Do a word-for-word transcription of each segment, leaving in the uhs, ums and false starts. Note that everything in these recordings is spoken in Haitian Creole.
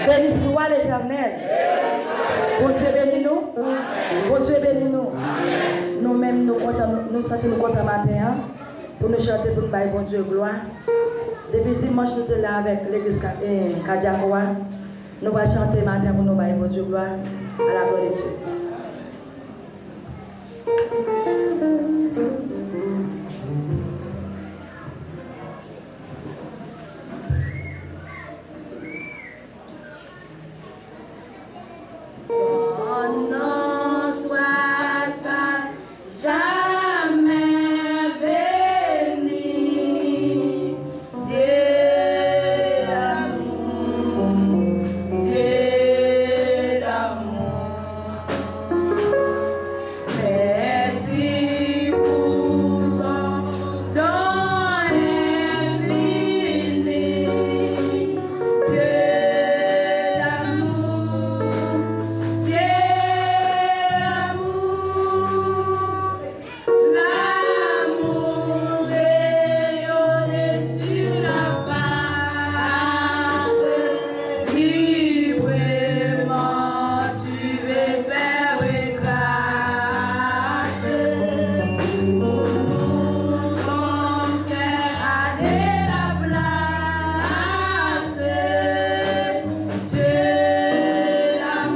Beni swa Letènèl. Bondye beni nou. Bondye beni nou. Nou menm, nou kontan, nou, nou santi nou kontan maten an pou nou chante, pou nou bay Bondye glwa. Depi dimanch, nou te la avèk legliz Ka-, eh, Kadiako a. Nou pral chante maten pou nou bay Bondye glwa. À la gloire de Dieu. Ton nom soit à jamais béni. Dieu d'amour, Dieu d'amour. Merci pour ton don infini. Dieu d'amour, Dieu d'amour. L'amour rayonne sur la face, librement tu veux faire grâce. Pour nous, ton cœur a de la place. Dieu d'amour, Dieu d'amour.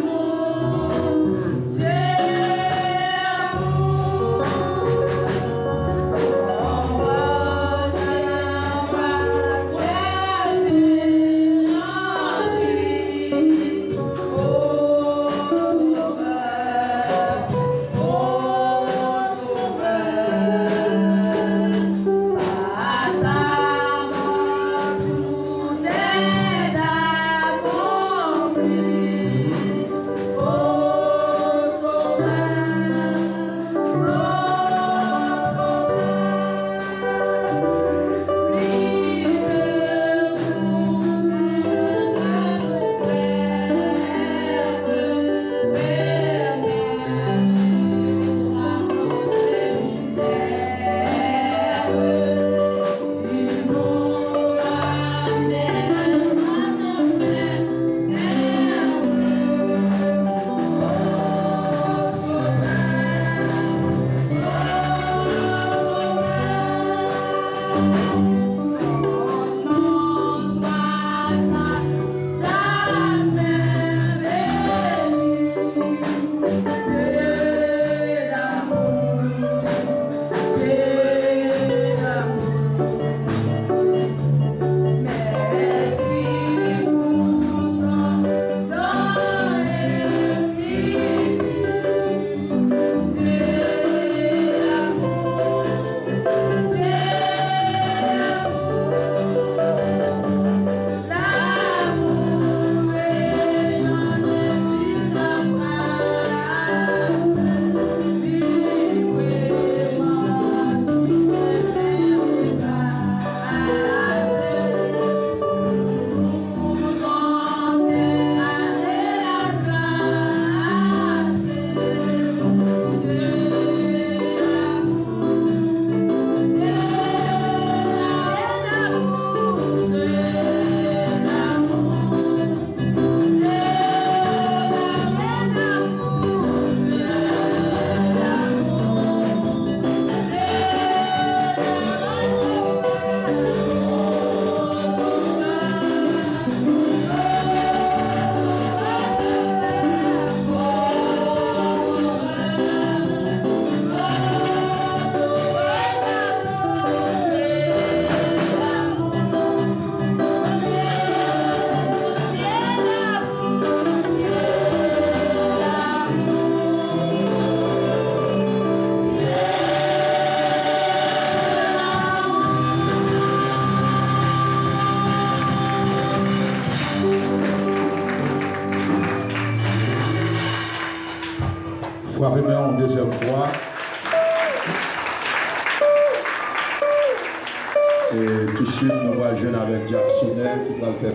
Frape men yon dezyèm fwa. E touswit, nou pral jwenn avèk Jacksonel ki pral fè